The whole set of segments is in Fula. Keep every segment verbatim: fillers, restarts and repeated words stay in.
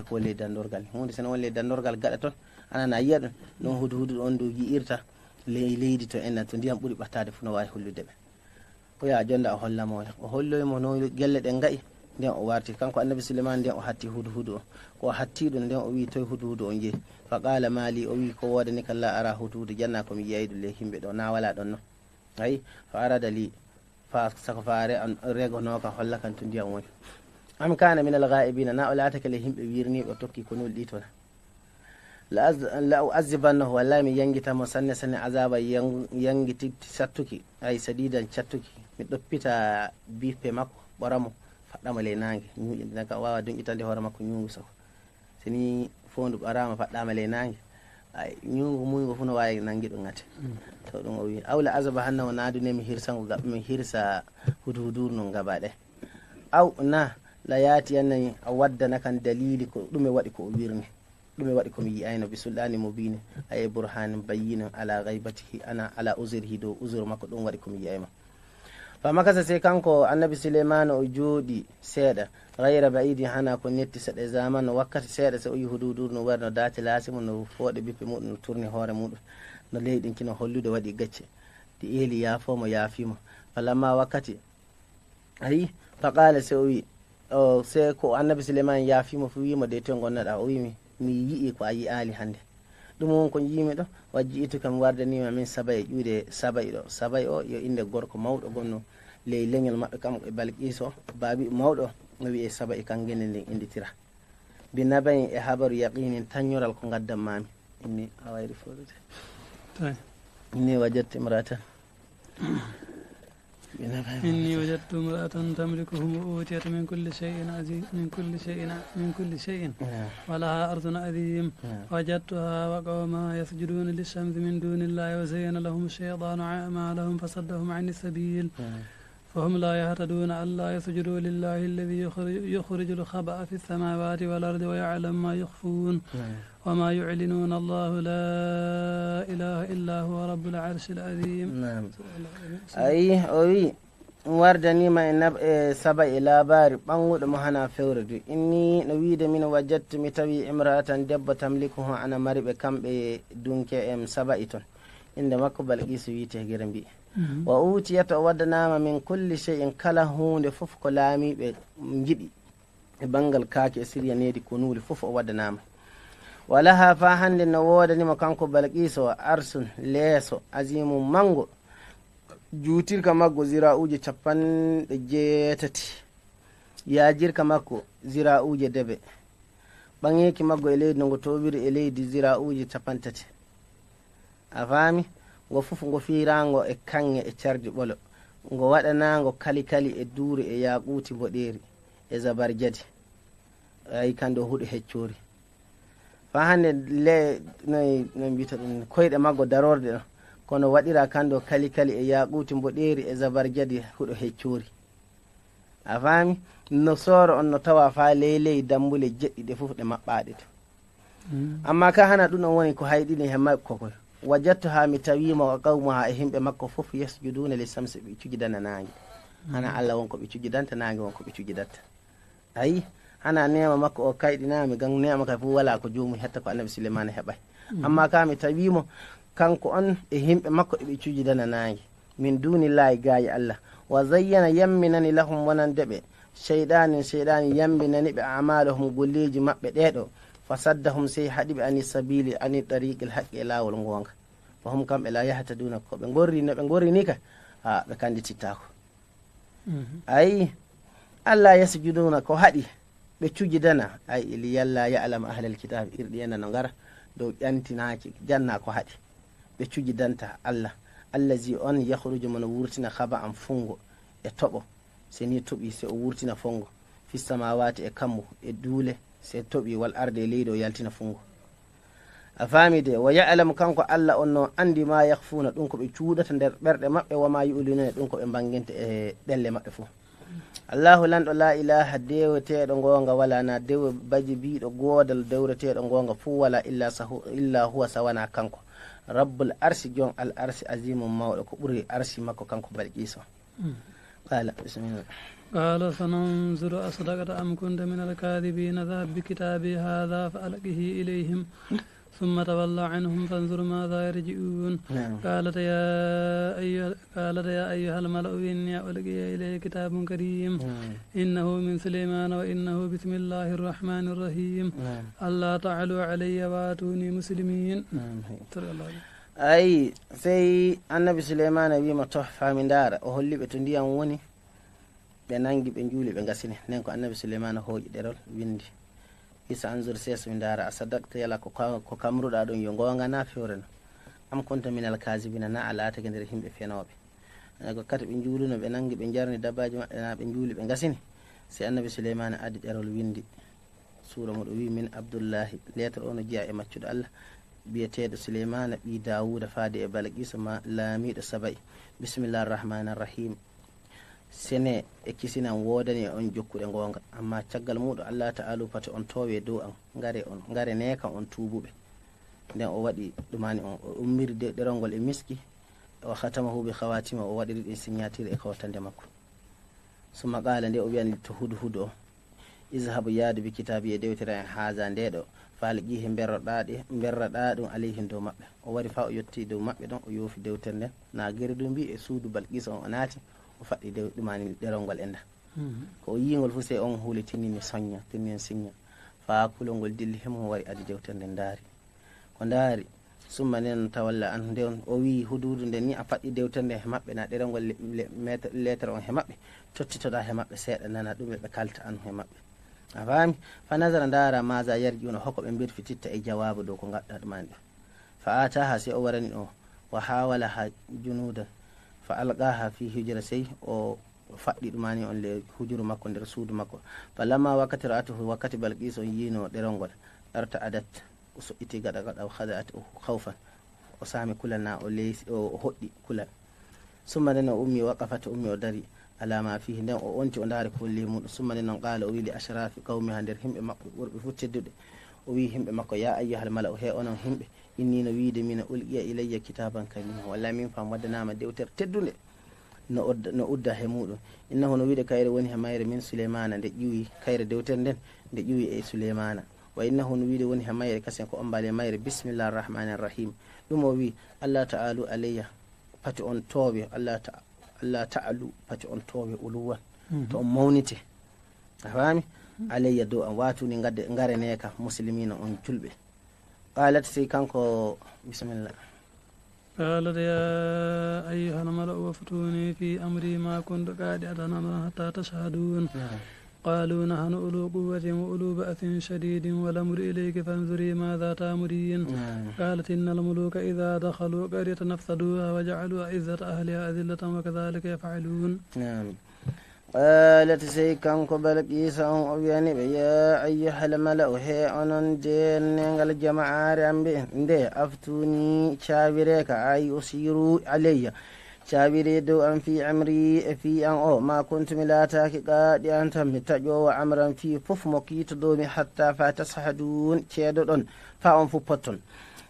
Ko ley danndorgal. Huunde so no woni ley danndorgal gaɗa toon, anana yiya ɗum. Noon hudu hudu on du yi'irta ley leydi to enna, to ndiyam ɓuri ɓattaade fof no waawi hollude ɓe. Ko yaa jonda o holla mo wala. O holloyi mo no gelle ɗen nga'i. Nden o warti. Kanko Annabi Suleymaan, nden o hatti hudu hudu o. Ko o hatti ɗum, nden o wi'i, "Toy hudu hudu o jeyi?" Fa qaala, "Maa lii," o wi'i, "Ko woodani kan, laa araa hudu hudu, janna ko mi yi'ay ɗum ley yimɓe ɗo, na wala ɗon non." Ayi, fa arada lii, fa sako fa re-, an-, regonooka holla kan to ndiyam woni. Am kaana minal gaa'ibiina, na o laatake ley yimɓe wirniiɓe o tokki ko nulɗi toon. La az-, la u'azzibannahu, wallahi mi yanngita mo sanne sanne azaaba yang-, yanngiti sattuki, ay sadiidan cattuki. Mi ɗoppita bippe makko, ɓora mo, faɗɗa mo ley naange, ñuuƴi, nden kam waawa dunƴitande hoore makko ñuuñu sako. So ni foondu ɓaraama faɗɗaama ley naange, ay, ñuuñu muuyungu fof no waawi nanngi ɗum ŋate. Mm. To ɗum o wi'i, "Aw la azaba hanna o naadune mi hirsa ngu gab-, mi hirsa hudu hudu nun gaba ɗe." Aw na la yaati anna a waddana kan daliili ko ɗume waɗi ko o wirni. Ɗume waɗi ko mi yi'ayno bi sulɗaani mubiini, ay burhaanin bayyinin ala gaybatihi, ana ala uzurihi, dow uzur makko, ɗum waɗi ko mi yi'ay mo. Fa makasa, sey kanko Annabi Suleymaana o jooɗii seeɗa, gayra ba'iidin, hanaa ko netti seeɗa, e zaman, wakkati seeɗa, sey o yi'i hudu hudu no wari, no daati laasi mum, no fooɗe bippe muɗum, no turni hoore muɗum, no leyɗinki, no hollude waɗi gacce. Ɗi eeli yaafoo mo, yaafii mo. Falamma wakkati, ayi, fa qaala, sey o wi'i, o, sey ko Annabi Suleymaana yaafii mo fu, wi'i mo, "De toy ngonnoɗaa?" O wi'i, "Mi, mi yi'ii ko a yi'aali hannde." Ɗum woni ko njiimi ɗo, wa ji'tuka, mi wardaniima min Saba'i, ƴuwde Saba'i ɗo. Saba'i o yo innde gorko mawɗo gonno ley leñol maɓɓe, kamɓe Balqiiso, baabiiɓe mawɗo, no wi'ee Saba'i, kan gende nden innditira. Bi naba'in, e habaru yaqiinin, tañoral ko ngaddan maami. Inni, a wayri fooɗude. Tawi. Inni wajadtu imra'atan. إني وجدت امرأة تملكهم وأوتيت من كل شيء عزيز، من كل شيء، من كل شيء، نعم. ولها عرش عظيم. نعم. وجدتها وقومها يسجدون للشمس من دون الله وزين لهم الشيطان أعمالهم فصدهم عن السبيل، نعم. فهم لا يهتدون ألا يسجدوا لله الذي يخرج، يخرج الخبأ في السماوات والأرض ويعلم ما يخفون. نعم. وما يعلنون الله لا إله إلا هو رب العرش العظيم. Naam. Ayi, o wi'i, mi wardaniima e nab-, e Saba'i laabaari ɓannguɗo mo hanaa fewre du. Inni, no wiide min wajadtu, mi tawi imra'atan debbo tamlikuhum ana mari ɓe kamɓe dunke en Saba'i toon. Innde makko Balqiisu wi'etee gere mbi'i. Mhm. Wa uutiyat, o waddanaama min kulli shay'in, kala huunde fof ko laamiiɓe njiɗi. E banngal kaake e siryaneedi konuuli fof o waddanaama. Walaha faa hannde no woodani mo kanko Balqiiso arsun leeso azimu manngo, juutirka maggo ziraa'uuje capanɗe jeetati, yaajirka makko ziraa'uuje debe, ɓaŋeeki maggo e leydi no ngo toowiri e leydi ziraa'uuje capanɗe tati. A faami? Ngo fof ngo fiiraango e kaŋŋe e cardi ɓolo. Ngo waɗanaango kalikali e duure e yaaquuti mboɗeeri e zabarjadi. Ayi, kan ɗo huɗo heccoori. Faa hannde le-, noy, noy mbiyata ɗum, koyɗe maggo darorde ɗo. Kono waɗira kan ɗo kalikali e yaaquuti mboɗeeri e zabarjadi huɗo heccoori. A faami? No sooro on no tawa faa ley ley dammbule jeɗɗi ɗe fof ɗe maɓɓaaɗe to. Mm. Amma ka hana ɗum on woni ko hayɗini he makko koy. Wajadtu haa mi tawi mo wa qawmuha e himɓe makko fof yasjuduna li samsi ɓe cujidana naange. Hana Mm. Allah won ko ɓe cujidanta naange won ko ɓe cujidatta. Ayi, hana neema makko o kayɗinaami gan neema kay fof wala ko joomum hetta ko Annabi Suleymaana heɓay. Mm. Amma ka mi tawi mo kanko on e himɓe makko eɓe cujidana naange. Min duunillaahi gaayi Allah. Wa zayyana yamminani lahum wonande ɓe. Seyɗaani, seyɗaani yamminani ɓe amalahum golleeji maɓɓe ɗee ɗo. Fa saddahum sey haɗi ɓe ani sabiili ani ɗariiqil haqqi e laawol ngoonga. Fa hum kamɓe la yahtaduuna ko ɓe ngorri no ɓe ngorri ni ka. Ha ɓe kannditittaako. Mhm. Ayi, Allah yasjuduuna ko haɗi. Ɓe cujidana, ay, li yalla ya'lam ahlal kitaab, irɗi ena no ngara dow ƴantinaaki, janna ko haɗi. Ɓe cujidanta Allah, allazi on yakhruju mo no wurtina khaba'an funngo e toɓo, se ni toɓi, se o wurtina fonngo, fi samawaati e kammu, e duule, se toɓi, wal arde e leydi, o yaltina funngo. A faami de, wa ya'lam, kanko Allah on no anndi ma yakhfuuna, ɗum ko ɓe cuuɗata nder ɓerɗe maɓɓe, wa ma yu'linuuna, ɗum ko ɓe mbanginta e ɗelle maɓɓe fof. Allahu lanɗo, laa ilaaha, deweteeɗo ngoonga walaa, na dewe baji biiɗo goodal dewreteeɗo ngoonga fuu walaa, illa sahu-, illa huwa, sawana kanko. Rabbul arsi, jon al arsi, azimu mawɗo, ko ɓuri arsi makko kanko Balqiiso. Mm. Qala, bismillah. قال سننظر أصدقت أم كنت من الكاذبين، اذهب بكتابي هذا فألقه إليهم ثم تول عنهم فانظر ماذا يرجعون. نعم. قالت يا أيها قالت يا أيها الملأ إني ألقي إلي كتاب كريم. نعم. إنه من سليمان وإنه بسم الله الرحمن الرحيم. نعم. ألا تعلوا علي وأتوني مسلمين. نعم. صدق الله العظيم. Ayi, sey annabi Suleymaana wiima, "To, faa mi ndaara." O holli ɓe to ndiyam woni, ɓe nanngi, ɓe njuuli, ɓe ngasini. Nden ko annabi Suleymaana hooƴi ɗerol, winndi, "Isa anzur, sees mi ndaara, a sadaqta, yala ko ka-, ko kamruɗaa ɗum yo goonga naa fewre na? Am kunta minal kaazibina, naa a laatake nder yimɓe fenooɓe?" Nden ko kadi ɓe njuuluno, ɓe nanngi, ɓe njarni dabbaaji maɓɓe, naa ɓe njuuli, ɓe ngasini. Sey annabi Suleymaana addi ɗerol, winndi. Suura muɗum wi'i, "Min Abdullahi." Leetar o no jeyaa e maccuɗo Allah, biyeteeɗo Suleymaana ɓii Daawuuda, faade e Balqiisa ma laamiiɗo Saba'i. Bismillahir Rahmaanir Rahim. Sene e kisinam woodani e on jokkuɓe goonga, ammaa caggal muɗum, "Alla ta'alu, pati on toowe dow am, ngare on, ngare neeka on tuubuɓe." Nden o waɗi ɗumani on, o ummiri de-, ɗerol ngol e miski, wa khatamahu bi khawatima, o waɗiri ɗin signatiri e kawtande makko. Summa qaala, nde o wi'ani to hudhudu o, "Izhabu, yaadu, bi kitaabi, e dewtere an, haaza, nde ɗo, fa alqihi, mberroɗaa ɗe, mberroɗaa ɗum, alayhim, dow maɓɓe." O wari faa o yotti dow maɓɓe ɗon, o yoofi dewtere nden, naa gere dow mbi e suudu Balqiisa on o naati, o faɗɗi dew-, ɗumani ɗerol ngol e nda. Ko o yi'i ngol fu, sey on huuli tinni ni soñña, tinni en siñña, faa kulol ngol dilli he mum, o wari addi dewtere nden ndaari. O ndaari, summa nden tawalla an, nden o wi'i hudhudu nden ni, a faɗɗi dewtere nden he maɓɓe, naa ɗerol ngol le-, le-, meter-, leetar on he maɓɓe, tottitoɗaa he maɓɓe seeɗa, nana ɗume ɓe kalta an he maɓɓe. A faami? Fa nazara, ndaara, maaza yarji'una, hoko ɓe mbirfititta e jawaabu dow ko ngaɗɗaa ɗumani ɗo. Fa aataaha, sey o warani ɗum, wa haawalaha junuudan, fa alqaaha fi hujra, sey o faɗɗi ɗumani on le hujuru makko, nder suudu makko. Fa lamma wakkati ra'atuhu, wakkati Balqiisa on yi'ino ɗerol ngol, arta'adat, o so'iti gaɗa gaɗa, wa khada'at, o khawfan, o saami kulal, naa o leysi, o, o hoɗɗi kulal. Summa nden o ummi, waqafat, o ummi o dari, ala ma fihi, nden o onti o ndaari ko woni ley muɗum. Summa nden on qaala, o wi'i li ashraafi qawmiha, nder himɓe maɓɓe ɓurɓe fu teddude, o wi'i himɓe makko, ya ayyuhal mala'u, he onon himɓe, inni no wiide mina ulqiya ilayya kitaaban kariima, wallay min fam waddanaama dewtere teddunde. No odda-, no udda he muɗum. Innahu no wiide kayre woni he mayre min Suleymaana, nde ƴuwi, kayre dewtere nden, nde ƴuwi e Suleymaana. Wa innahu no wiide woni he mayre kasen ko ommbale mayre, bismillahir rahmanir rahim. Ɗum o wi'i, "Alla ta'alu alayya, pati on toowe, Alla ta-, Alla ta'alu, pati on toowe uluwan." To on mawnite. A faami? Alayya, dow am, watuni ngadde, ngare neeka, muslimina, on julɓe. Qalat, sey kanko, bismillah. قالت يا أيها الملأ أفتوني في أمري ما كنت قاطعة أمرا حتى تشهدون. قالوا نحن أولو قوة وأولو بأس شديد والأمر إليك فانظري ماذا تأمرين. قالت إن الملوك إذا دخلوا قرية أفسدوها وجعلوا أعزة أهلها أذلة وكذلك يفعلون. Naam. Qaalat, sey kanko Balqiisa on o wi'ani ɓe, "Yaa ayyuhal mala'u, he onon deenneengal jama'aare am ɓe, nde, aftuni, caawiree ka, ay usiru alayya, caawiree dow am, fi amri, e fii am o, ma kuntu, mi laataaki, qaadi'an, tan mi taƴoowo, amran, fii fof mo kiitodoomi, hatta fa tashhadun, ceedoɗon, fa on fof potton."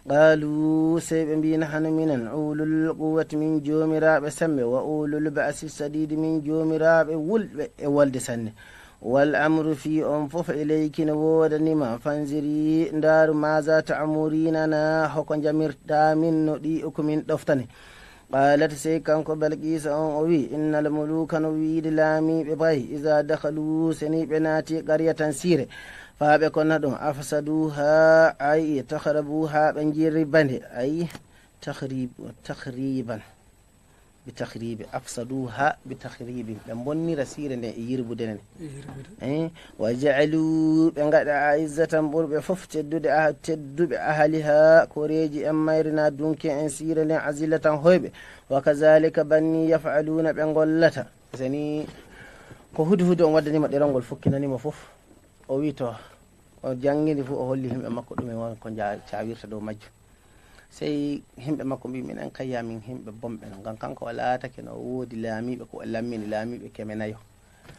Qaalu, sey ɓe mbii, "Nahnu minen, ulul quwwati, min joomiraaɓe semmbe, wa ulul ba'si shadiidi, min joomiraaɓe wulɓe e wolde sanne. Wal amru, fii on fof, ilayki, no woodani ma. Fanziri, ndaaru, maaza ta'murina na, hoko njamirɗaa min, no ɗi ko min ɗoftane." Qaalat, sey kanko Balqiisa on o wii, "Innal muluuka, no wiide laamiiɓe ɓay, iza dakhaluu, seni ɓe naati qaryatan, siire, faa ɓe konna ɗum, afsaduuhaa, ay takhrabuuhaa, ɓe njirriba nde, ay takhrib-, takhriban, bi takhribi, afsaduuhaa bi takhribin, ɓe mbonnira siire nden e yirbude nden." Eh, wa ja'alu, ɓe ngaɗa, a'izzatan, ɓurɓe fof teddude, ah-, tedduɓe ahlihaa, koreeji en, mayri na dunki en siire nden, azillatan, hoyɓe. Wa kazaalika, banni, yaf'aluuna, ɓe ngollata. Seni ko Hudhudu on waddani mo ɗerol ngol, fukkinani mo fof. O wii to, o janngini fof, o holli himɓe makko ɗume won ko nja-, caawirta dow majjum. Sey himɓe makko mbii, "Minen kayya, min himɓe bonɓe non." Ngam kanko o laatake no woodi laamiiɓe ko o lammini, laamiiɓe keme nayo.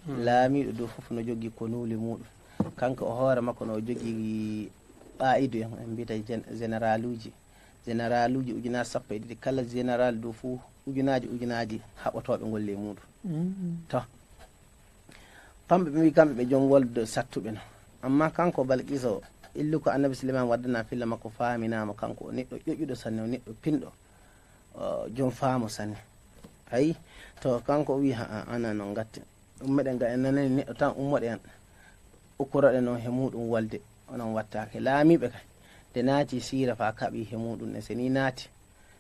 Laamiiɗo dow fof no jogii konuuli muuɗum. Kanko o hoore makko no jogii qaa'idu en, en mbiyata gen-, generaluuji. Generaluuji ujunaaji sappo e ɗiɗi. Kala general dow fof ujunaaji ujunaaji haɓotooɓe ngol ley muuɗum. To. Kamɓe ɓe mbi kamɓe ɓe jom wolde sattuɓe no. Amma kanko Balqiisa o, illu ko Annabi Suleymaan waddana filla makko faaminaama, kanko o neɗɗo ƴoƴuɗo sanne, o neɗɗo pinɗo, o jom faamu sanne. Ayi, to kanko o wi, "Haa, ana non gatte. Ummeɗen ga en nanani neɗɗo tan ummoɗen, ukkuroɗen on he muɗum wolde, onon wattaake." Laamiiɓe kay, nde naati siira fa kaɓi he muɗum ne, se ni naati,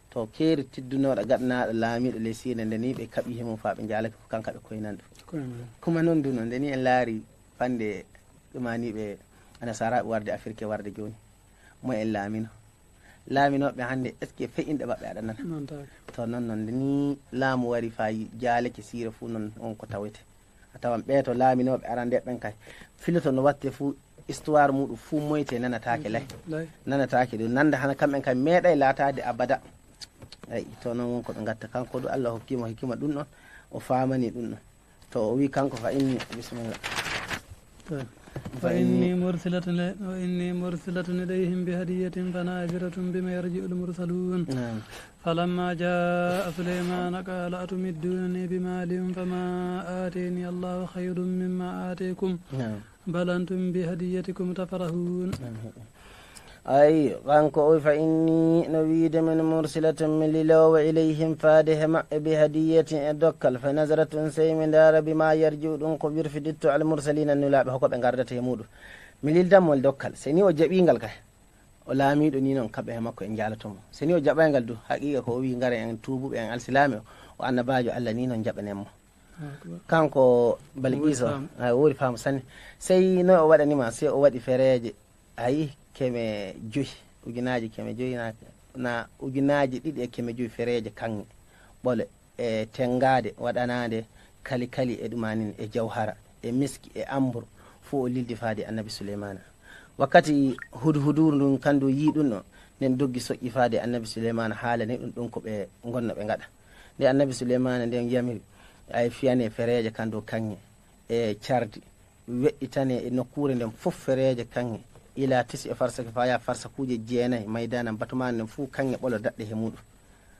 to keeri teddunooɗo gaɗanaaɗo laamiiɗo ley siire nde ni ɓe kaɓi he mum fa ɓe njaalake fof kanka ɓe koynan ɗum. Koynan. Kuma noon du noon, nde ni en laari fande ɗumaniiɓe anasaraaɓe warde Afirke warde jooni. Mo en laamino. Laaminooɓe hannde, est-ce que feƴinɗe maɓɓe aɗa nana? Nantaake. To noon noon, nde ni laamu wari fa yi-, jaalake siire fuu noon on ko tawete. A tawan ɓee to laaminooɓe arandeeɓe ɓen kay. Filoto no watte fuu, histoire muɗum fuu moyte nanataake lay. Lay. Nanataake ɗum. Nanda hana kamɓen kay meeɗay laataade abada. Ay, to noon won ko ɓe ngatta. Kanko du Allah hokkiimo hikima ɗum ɗon, o faamani ɗum ɗon. To o wi kanko fa inni, bismillah. Fa inni mursilatun, wa inni mursilatun ilayhim bi hadiyatin fa naziratun bima yarji'ul mursalun. Naam. Falamma jaa Sulaymana qala atumiddunani bimalin fama atani Allahu khayrun mimma atakum. Naam. Bal antum bi hadiyatikum tafrahun. Naam. Ay, kanko o wi, "Fa inni," no wiide min, "mursilatun," mi liloowo, "ilayhim," faade he maɓɓe, "bi hadiyatin," e dokkal, "fa nazaratun," sey mi ndaara, "bima yarji'u," ɗum ko wirfiditto, "al mursalina," nulaaɓe, hoko ɓe ngardata he muɗum. Mi lildan mo dokkal, se ni o jaɓi ngal kay, o laamiiɗo ni noon, kamɓe he makko en njaaloto mo. Se ni o jaɓay ngal du, haqiiqa ko o wi, "Ngaren en tuubuɓe, en alsilaame," o annabaajo Allah ni noon jaɓanen mo. Kanko Balqiisa, o woodi faamu sanne. Sey noy o waɗani ma? Sey o waɗi fereeje, ayi, keme joyi, ujunaaji keme joyi, na, na ujunaaji ɗiɗi e keme joyi fereeje kaŋŋe, ɓole, e tenngaade waɗanaande kali kali e ɗumanin e jawhara e miski e ambur, fuu o lildi faade Annabi Suleymaana. Wakkati hudhudu ndun kan du yii ɗum ɗo, nden doggi soƴƴi faade Annabi Suleymaana, haalani ɗum ɗum ko ɓe ngonna ɓe ngaɗa. Nde Annabi Suleymaana nden yamiri, ay, fiyane fereeje kan dow kaŋŋe e cardi, weƴƴitane e nokkuure nden fof fereeje kaŋŋe, ila tisi e farsaki faya farsakuuje jeenayi, maydanan batumaana nden fuu kaŋŋe ɓolo daɗɗe he muɗum.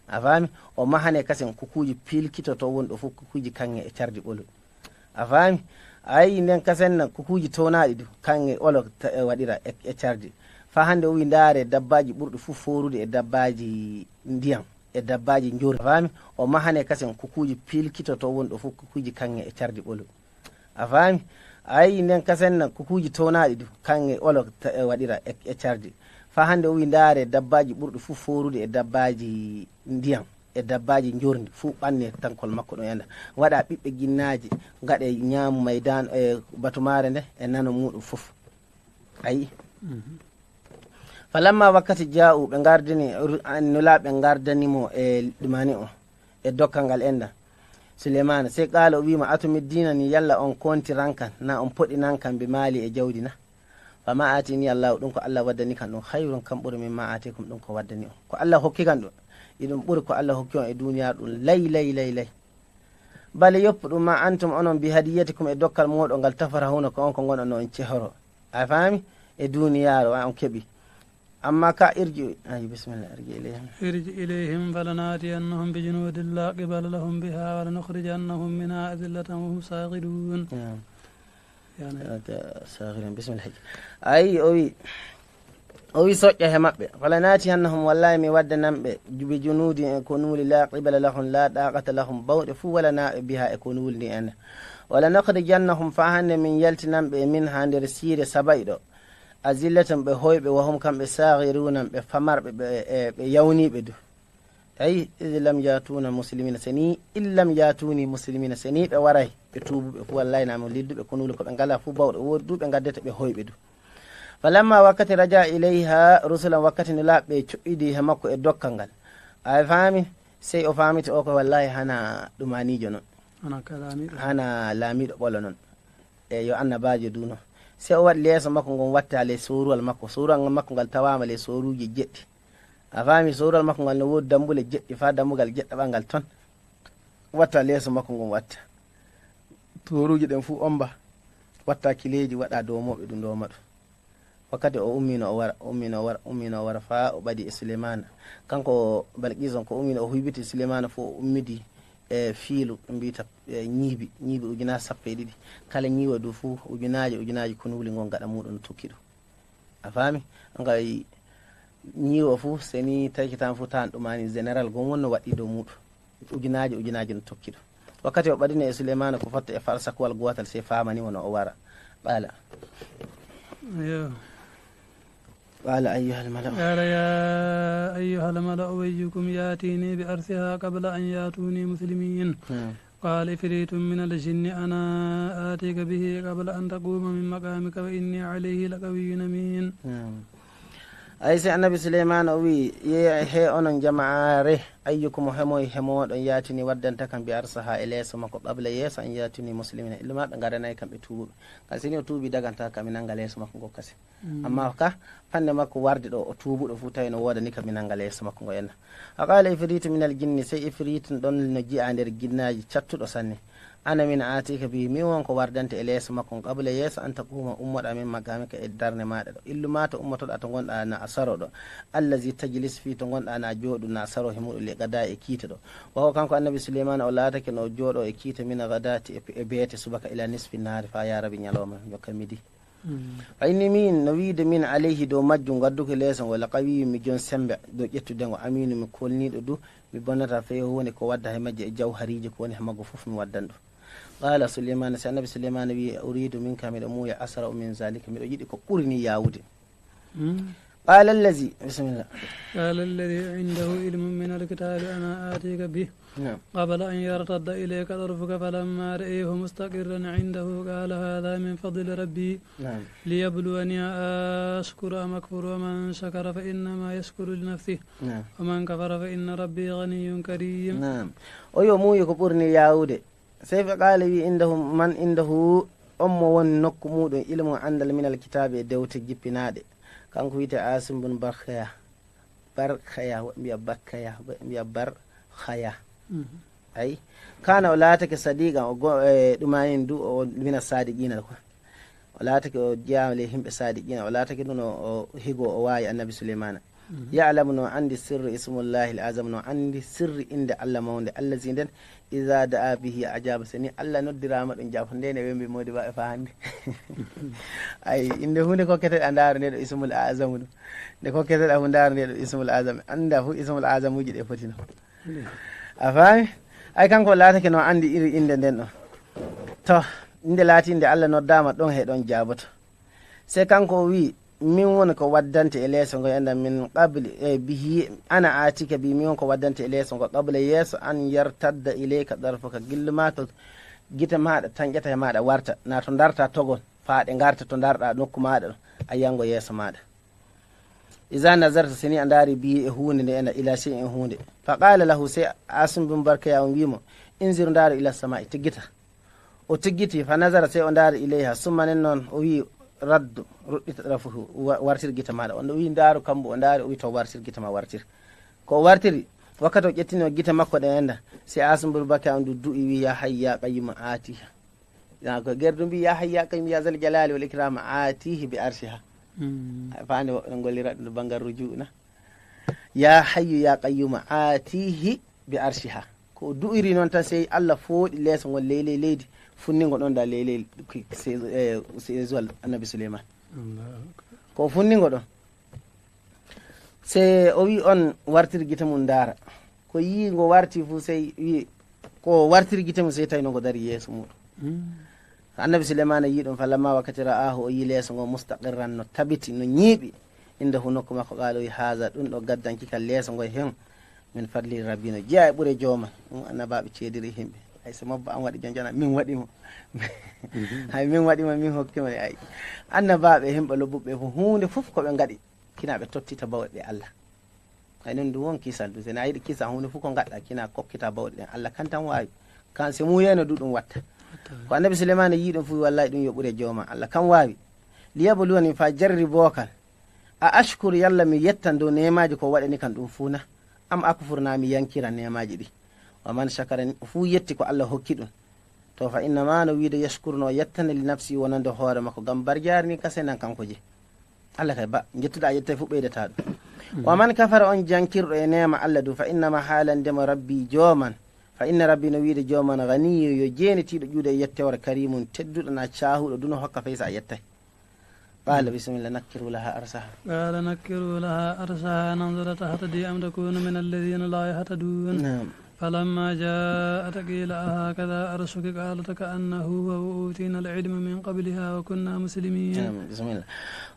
A faami? O mahane kasen kukuuji pilkitoto won ɗo fof kukuuji kaŋŋe e cardi ɓolo. A faami? A yii nden kasen nan kukuuji townaaɗi du, kaŋŋe ɓolo ta-, e waɗira e, e cardi. Faa hannde o wi ndaare dabbaaji ɓurɗi fof foorude e dabbaaji ndiyam, e dabbaaji njoorndi. A faami? O mahane kasen kukuuji pilkitoto won ɗo fof kukuuji kaŋŋe e cardi ɓolo. A faami? A yii nden kasen nan kukuuji townaaɗi du, kaŋŋe ɓolo ta-, e waɗira e, e cardi. Faa hannde o wi ndaare dabbaaji ɓurɗi fof foorude e dabbaaji ndiyam, e dabbaaji njoorndi, fuu ɓanne tankol makko ɗum enda. Waɗa ɓiɓɓe ginnaaji, ngaɗe ñaamu maydan e batumaare nde, e nano muɗum fof. A yii? Mhm. Falamma wakkati jaa'u, ɓe ngardini, ru-, an-, nulaaɓe ngardani mo e ɗumani o, e dokkal ngal enda. Suleymaana, sey qaala o wiima, "Atumiddinani, yalla on kontiran kan, na on poɗinan kan bi maali e jawdi na? Fama atini Allahu, ɗum ko Allah waddani kan ɗum, khayrun, kan ɓuri, mimma atikum, ɗum ko waddani on. Ko Allah hokki kan ɗum, iɗum ɓuri ko Allah hokki on e duniyaaru ɗum, lay, lay, lay, lay. Bal yoppu ɗum, ma antum, onon, bi hadiyatikum, e dokkal mooɗon ngal, tafrahuna, ko on ko ngonɗon on cehoro." A faami? E duniyaaru, wa on keɓi. Amma ka irji, ayi, bismillah, irji ilayhim. ارجع إليهم فلناتينهم بجنود لا قبل لهم بها ولنخرجنهم منها أذلة وهم صاغرون. Naam. Yaani. Ata saghirin, bismillah. Ayi, o wi, o wi soƴƴa he maɓɓe. "Falanatiyannahum, wallahi mi waddanan ɓe, bi junudin e konuuli, la qibala lahum, la daqata lahum, bawɗe fuu walanaa ɓe biha e konuuli ndi en. Walanukhrijannahum, faa hannde min yaltinan ɓe, min haa nder siire Saba'i ɗo. Azillatan, ɓe hoyɓe, wa hum, kamɓe, saghiruna, ɓe famarɓe, ɓe, e, ɓe yawniiɓe du." Ayi, "Iz lam yatuna muslimina, se ni, in lam yatuni muslimina, se ni ɓe waray ɓe tuubuɓe fu, wallahi na mo lidduɓe konuule ko ɓe ngala fu bawɗe woodi du ɓe ngaddete ɓe hoyɓe du." Falamma wakkati raja ilayha rusulan, wakkati nulaaɓe co'idi he makko e dokkal ngal. A faami? Sey o faamiti o ko wallahi hana ɗumaniijo non. Hana ka laamiiɗo. Hana laamiiɗo ɓolo non. E yo annabaajo du non. Sey o waɗi leeso makko ngon watta ley sooruwal makko. Sooruwal makko ngal tawaama ley sooruuji jeɗɗi. A faami, sooruwal makko ngal no woodi dammbule jeɗɗi, faa dambugal jeɗɗaɓal ngal ton. Watta leeso makko ngon watta. Tooruuji ɗen fuu omba. Watta kileeji, waɗa doomooɓe ɗum dooma ɗum. Wakkati o ummino o wara, ummino o wara, ummino o wara, faa o ɓadi e Suleymaana. Kanko Balqiis on ko ummino o huybiti Suleymaana fuu o ummidi. e fiilu, ɓe mbiyata, e ñiibi, ñiibi ujunaaji sappo e ɗiɗi. Kala ñiiwa du fuu, ujunaaji, ujunaaji konuuli ngon gaɗa muuɗum no tokki ɗum. A faami? Ngay ñiiwa fuu, so ni tawi kitan fuu, tawan ɗum ani général gon wonno waɗɗii dow muuɗum. Ujunaaji, ujunaaji no tokki ɗum. Wakkati o ɓadini e Suleymaana ko fotti e farsakuwal gootal, sey faamani mo no o wara. Qaala. Iyo. Qaala ayyuhal mala'u. قال يا أيها الملأ أيكم يأتيني بعرشها قبل أن يأتوني مسلمين. Hmm. قال عفريت من الجن أنا آتيك به قبل أن تقوم من مقامك وإني عليه لقوي أمين. Hmm. Ay, sey Annabi Suleymaana o wi'i, "Ye he onon jamaare, ayyukum, hemoy, hemoɗon yaatini waddanta kam bi arsaha e leeso makko, qabla, yeeso an yaatuni muslimina, illa ma ɓe ngaranay kam ɓe tuubuɓe." Kan sini o tuubi daganta kam mi nanga leeso makko ngo kasi. Mm. Amma ka fande makko warde ɗo, o tuubuɗo fuu tawi no woodani kam mi nanga leeso makko ngo enna. Wa qala ifritu min al jinni, sey ifritu ɗon no ji'a nder ginnaaji cattuɗo sanne. Ana min atika bi, min won ko wardante e leeso makko, qabla, yeeso an taquma, ummoɗa min maqamika e darnde maɗa ɗo. Illu ma to ummotoɗa to ngonɗa na a saro ɗo. Allazi tajlis fi, to ngonɗa na jooɗu na saro he muɗum, li gada e kiite ɗo. Wa huwa, kanko Annabi Suleymaana, o laatake no jooɗo e kiite min gadati e, e beete subaka ila nisfi naari, fa yaarabi ñalawma, jokka midi. Mm. Fa inni min, no wiide min alayhi dow majjum, gadduki leeso ngo, la qawiyyu, mi jon sembe dow ƴettude ngo, aminu, mi kolniiɗo du, mi bonnata fey huunde ko wadda he majje e jawhariiji ko woni he maggo fof mi waddan ɗum. Qala Suleymaana, si Annabi Suleymaana wi'i, uridu minka, miɗo muuya, asra'u min zalika, miɗo yiɗi ko ɓuri ni yaawude. Mm. Qala allazi, bismillah. قال الذي عنده علم من الكتاب أنا آتيك به Naam. قبل أن يرتد إليك طرفك فلما رأيه مستقرا عنده قال هذا من فضل ربي Naam. ليبلوني أأشكر أم أكفر ومن شكر فإنما يشكر لنفسه Naam. ومن كفر فإن ربي غني كريم. Naam. O yo muuyo ko ɓurni yaawude. Sey fa qaala wi indahu, man indahu, on mo woni nokku muuɗum ilmu anndal minal kitaabi e dewte jippinaaɗe. Kanko wiyetee Aasim bun Barkaya. Barkaya, woɓɓe mbiya Bakkaya, woɓɓe mbiya Barkhaya. Mhm. Ay. Kana o laatake sadiqan, o go-, e, ɗumanin du, o mina sadiqina ko. O laatake o jeyaama ley himɓe sadiqina, o laatake ɗum o, o higo o waawi Annabi Suleymaana. Mhm. Ya'lamu no anndi sirru ismullahi al-azam, no anndi sirri innde Allah mawnde, allazi nden, iza da'a bihi ajaba, so ni Allah noddiraama ɗum jaabo, nde ne wembi modi ba e fa hannde. Ay, innde huunde kokkete a ndaara nde ɗo ismul azamu ɗum. Nde kokkete a fu ndaara nde ɗo ismul azam. Annda fu ismul azamuji ɗe foti no. A faami? Ay, kanko laatake no anndi iri innde nden ɗon. To, innde laati innde Allah noddaama ɗon he ɗon jaaboto. Sey kanko o wi'i, min woni ko waddante e leeso ngo enɗan min qabli, e bihi, ana atika bi, min woni ko waddante e leeso ngo qabla yeeso an yartadda ilayka darfuka, gillu ma to gite maaɗa tanƴata e maaɗa warta, na to darta togol, faa ɗe ngarta to darɗa nokku maaɗa ɗon, a yi'ango yeeso maaɗa. Iza nazarta, so ni a ndaari bi e huunde nde enɗan ila shay'in e huunde. Fa qala lahu, sey Asim bin Barkaya on wi'i mo, inzir ndaaru ila sama'i, tiggita. O tiggiti, fa nazara, sey o ndaari ilayha, summa nden noon o wi'i, raddu, ruɗɗita rafuhu, wa-, wartir gite maaɗa. On o wi'i, ndaaru kambu, o ndaari, o wi'i, to wartir gite ma, wartir. Ko o wartiri, wakkati o ƴettino gite makko ɗen enɗan, sey Asim bun Baka on du du'i wi'i, ya hayyu ya qayyum aatiha. Ya ko gerdu mbi, ya hayyu ya qayyum ya zal jalali wal ikram aatihi bi arshiha. Mm. Ay, faande woɓɓe no gollira ɗum to banngal ruju'u na. Ya hayyu ya qayyum aatihi bi arshiha. Ko o du'iri noon tan, sey Allah fooɗi leeso ngol ley, ley leydi, funni ngo ɗon da ley, ley ki-, se-, eh, se-, zuwal Annabi Suleyman. Allahu akbar. Ko o funni ngo ɗon. Sey o wi on wartir gite mum ndaara. Ko yii ngo warti fu, sey wi ko wartiri gite mum, sey tawi no ngo dari yeeso muɗum. Mm. Annabi Suleymaana yii ɗum, falamma wakkati ra'aahu, o yii leeso ngo mustaqirran, no tabiti, no ñiiɓi, indahu, nokku makko, qaala, o wi, haaza, ɗum ɗo gaddanki kan leeso ngo hen, min fadli rabbi, no jeyaa e ɓure jooma. Ɗum annabaaɓe ceediri himɓe. Hay so mabba an waɗi jonjona, min waɗi mo. Hay min waɗi mo, min hokki mo. Ay, annabaaɓe himɓe lobbuɓe fof, huunde fof ko ɓe ngaɗi, kina ɓe tottita bawɗe Allah. Ay, non ɗum won kisal ɗum. So a yiɗi kisal huunde fof ko ngaɗɗa, kina kokkita bawɗe ɗen. Allah kan tan waawi. Kan so mum yeeno du ɗum watta. Watta. Ko Annabi Suleymaana yii ɗum fof, wallahi ɗum yo ɓure jooma. Allah kan waawi. Liyabluwani, fa jarriboo kan. A ashkuru, yalla mi yettan dow neemaaji ko waɗani kan ɗum fuu na? Am akfur, na mi yankira neemaaji ɗi? Wa man shakara, fuu yetti ko Allah hokki ɗum. To, fa innama, no wiide, yashkuru, no yettana li nafsi, wonande hoore makko, ngam barjaari ni kase nan kanko je. Allah kay ba, njettuɗa yettay fu ɓeydata ɗum. Mm. Wa man kafara, on jankirɗo e neema Allah du, fa innama, haalande mo, rabbi, jooman, Fa inna rabbi, no wiide jooma an, ganiyyu, yo jeenitiiɗo ƴuude e yettoore, karimun, tedduɗo, na caahuɗo du no hokka fey so a yettay. Qala, bisimilla, nakkiru laha arsaha. قال نكروا لها عرشها ننظر أتهتدي أم تكون من الذين لا يهتدون. Naam. فلما جاءت قيل أهكذا عرشك قالت كأنه هو وأوتينا العلم من قبلها وكنا مسلمين. Naam, bisimilla.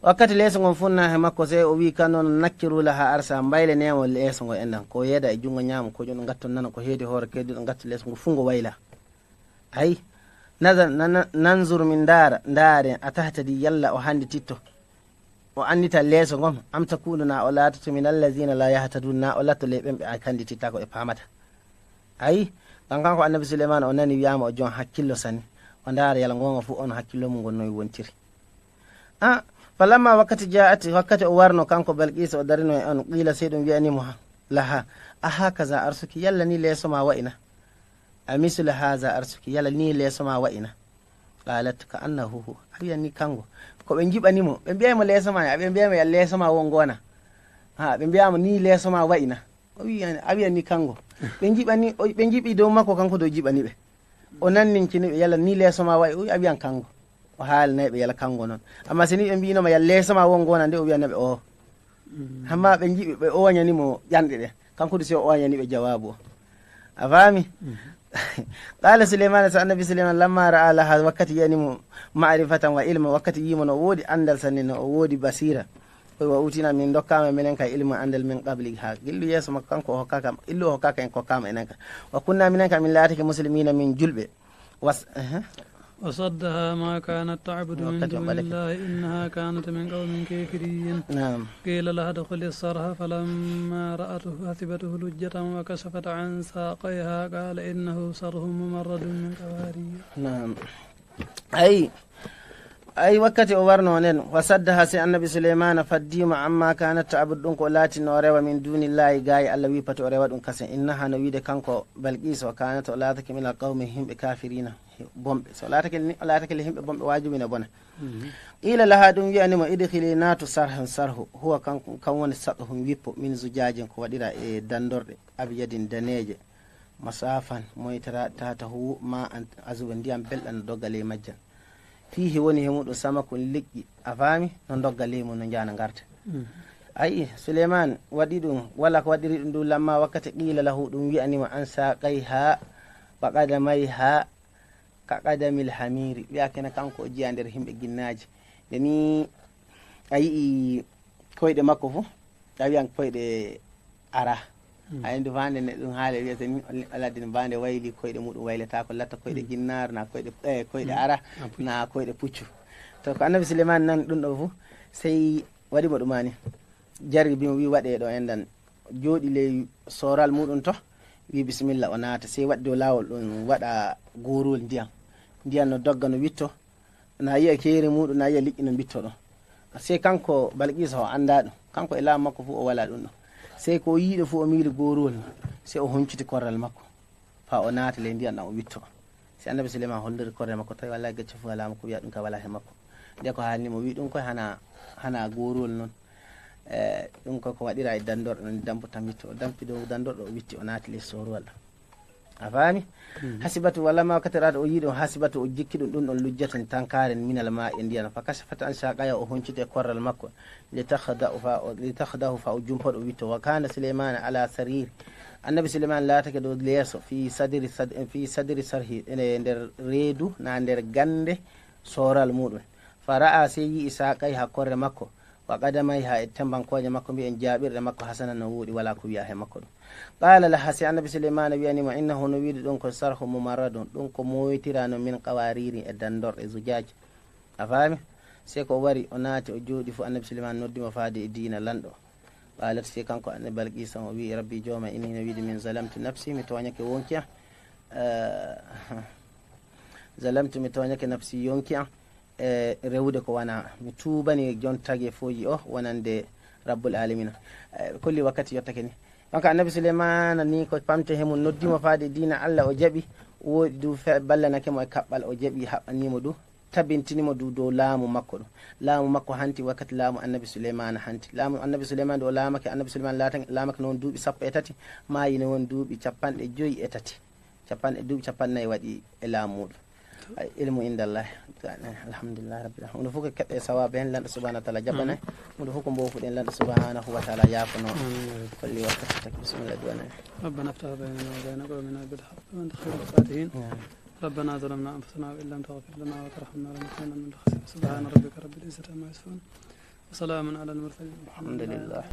Wakkati leeso ngon funnaa he makko, sey o wi'i kan noon, nakkiru laha arsaha, mbaylenee mo leeso ngo enɗan. Ko yeeda e junngo ñaamo, ko joɗo ngatton nana, ko heedi hoore kedduɗo ngatton leeso ngo fuu ngo wayla. Ay, nazar, na-, na-, nanzur, min ndaara, ndaaren, a tahtadi, yalla o hanndititto, o anndita leeso ngon, am takunu, na o laatoto, min allazina la yahtadun, na o latto ley ɓen ɓe a hannditittaako ɓe paamata. Ay, kan kanko annabi Suleymaana o nani wiyaama o jon hakkillo sanne, o ndaara yalla ngoonga fuu on hakkillo mum ngon noy wontiri. A, falamma wakkati ja'at, wakkati o warno kanko Balqiisa o darino e on, qiila sey ɗum wi'ani mo ha, laha, a hakaza arsuki, yalla ni leeso ma wa'ina? A mislu haza arsuki, yalla ni leeso ma wa'ina? Qalat ka annahu hu, a wi'an ni kango. Ko ɓe njiɓani mo, ɓe mbi'ay mo leeso ma, ɓe mbi'ay mo ya leeso ma won ngoona. Ha, ɓe mbi'ama ni leeso ma wa'ina. O wi'ani, a wi'an ni kango. Ɓe njiɓani, o, ɓe njiɓi dow makko kanko dow jiɓani ɓe. O nanninkini ɓe yalla ni leeso ma wa'i, o wi'i a wi'an kango. O haalinay ɓe yalla kango noon. Amma si ni ɓe mbi'inoma yalla leeso ma won ngoona nde, o wi'ana ɓe o. Amma ɓe njiɓi ɓe owañani mo ƴanɗe ɗe. Kanko du si o owañani ɓe jawaabu o. A faami? Qala Suleymaana, so annabi Suleymaana, lamma ra'a laha, wakkati yi'ani mo ma'rifatan wa ilma, wakkati yi'i mo no o woodi anndal sanne, no o woodi basiira. Koy wa utina, min ndokkaama minen ka ilmu anndal min qabli, ha gillu yeeso makko kanko o hokkaaka, illu o hokkaaka en kokkaama enen ka. Wa kunna minen ka min laatake muslimina min julɓe. Was-, eh. وصدها ما كانت تعبد من دون الله إنها كانت من قوم كافرين. Naam. قيل لها ادخلي الصرح فلما رأته حسبته لجة وكشفت عن ساقيها قال إنه صرح ممرد من قوارير. Naam. Ay, ay, wakkati o warno nen, wa saddaha, si annabi Suleymaana faddiima amma kanat ta'bud, ɗum ko laatinno o rewa min dunillahi, gaay Allah wi pati o rewa ɗum kasen. Innaha, no wiide kanko Balqiisa, kanat, o laatake min alqawmi, himɓe kafirina, bonɓe. So laatake ni, o laatake le himɓe bonɓe, waajumina bona. Qiila laha, ɗum wi'ani mo, idkhili, naatu sarhan, sarhu, huwa kan, kan woni saɗhun wippo, min zujajin, ko waɗira e dandorɗe, abyadin, daneeje, masafan, moytara tahtahu ma an azuba, ndiyam belɗam no dogga ley majjan. Fiihi, woni he muɗum samakun, liƴƴi, a faami, no dogga ley mum, no njaana ngarta. Ayi, Suleymaan waɗi ɗum, wala ko waɗiri ɗum ɗum, lamma wakkati qiila lahu, ɗum wi'animo, an saqayha wa qadamayha ka qadamil hamiri, wi'akene kanko o jeyaa nder himɓe ginnaaji. Nde ni a yi'i koyɗe makko fu, a wi'an koyɗe ara. A andi faande ne ɗum haale wi'ata ni, aladin faande wayli koyɗe muɗum waylata ko latta koyɗe ginnaar, na koyɗe, eh, koyɗe ara, na koyɗe puccu. To ko annabi Suleymaan nani ɗum ɗo fu, sey waɗi mo ɗumani. Jarribi mo, wi, waɗe ɗo enɗan. Jooɗi ley sooral muɗum to, wi, bisimilla, o naata. Sey waɗi dow laawol ɗum, waɗa gooruwol ndiyam. Ndiyam no dogga, no witto. Na yi'a keeri muɗum, na yi'a liƴƴi no mbitto ɗon. Sey kanko Balqiisa o anndaa ɗum. Kanko e laamu makko fuu o walaa ɗum ɗon. Sey ko o yi'i ɗo fuu o miili gooruwol, sey o hunciti korral makko. Faa o naata ley ndiyam ɗam o witto. Si annabi Suleymaan hollirii korre makko, tawi wallaahi gacce fof alaa mo ko wiya ɗum ka walaa he makko. Nde ko haalni mo, wi ɗum koye hana, hana gooruwol noon. Eh, ɗum ko, ko waɗira e danndorɗe noon, dampo tan witto. O dampi dow danndorɗe, o witti, o naati ley sooruwal ɗam. A faami? Hasibatu, walla ma wakkati raata o yii ɗum, hasibatu, o jikki ɗum, ɗum ɗon lujjatan tankaare minal maa e ndiyam. Fa kashafat an saaqaya, o hunciti e korral makko. Li takhda fa o, li takhdahu fa o jumpa ɗo witto. Wa kana Suleymaana ala sariri. Annabi Suleymaan laatake dow leeso, fi sadri sad-, fi sadri sarhi, e nder reedu, na nder gannde sooral muɗum. Fa ra'a, sey yi'i saaqayha, korre makko, wa qadamayha, e tembankooje makko, mbi'en jaaɓirɗe makko, hasana, no wooɗi, walaa ko wi'a he makko ɗum. Qala laha, sey annabi Suleymaana wi'ani mo, innahu, no wiide ɗum ko sarhu mumarradun, ɗum ko mooytirano min qawariri e danndorɗe zujaaj. A faami? Sey ko o wari, o naati, o jooɗi fu, annabi Suleymaan noddi mo faade e diina lanɗo. Qalat, sey kanko annabi Balqiisa o wi'i, rabbi jooma, inni, no wiide, min zalamtu nafsi, mi tooñake wonki am. Eh, zalamtu, mi tooñake nafsi yonki am, e rewude ko wanaa. Mi tuubani jon tagefooji o wonande Rabbul Aalamina. Eh, ɓe kolli wakkati yottake ni. Donc annabi Suleymaana ni ko pamte he mum, noddi mo faade diina Allah, o jaɓi, wooɗi du fe-, ballanake mo e kaɓɓal, o jaɓi, haɓɓani mo du. Tabintini mo du dow laamu makko ɗum. Laamu makko hanti wakkati laamu annabi Suleymaana hanti. Laamu annabi Suleymaana ɗo laamake, annabi Suleymaana laata-, laamake noon duuɓi sappo e tati, maayi ne won duuɓi capanɗe joyi e tati. Capanɗe, duuɓi capannayyi waɗi e laamu muɗum. Ay, ilmu indallah. Alhamdulillah rabbil alamin. Hunde fof ko keɓɗe sawaaba heen, lanɗo subhanahu wa taala jaɓana. Hunde fof ko mbowfuɗen, lanɗo subhanahu wa taala yaafano. Kolli wakkati takki, bismillah, duwana. ربنا افتح بيننا وبين قومنا بالحق وأنت خير الفاتحين. ربنا ظلمنا أنفسنا وإن لم تغفر لنا وترحمنا لنكونن من الخاسرين. سبحان ربك رب العزة عما يصفون. وسلام على المرسلين. الحمد لله.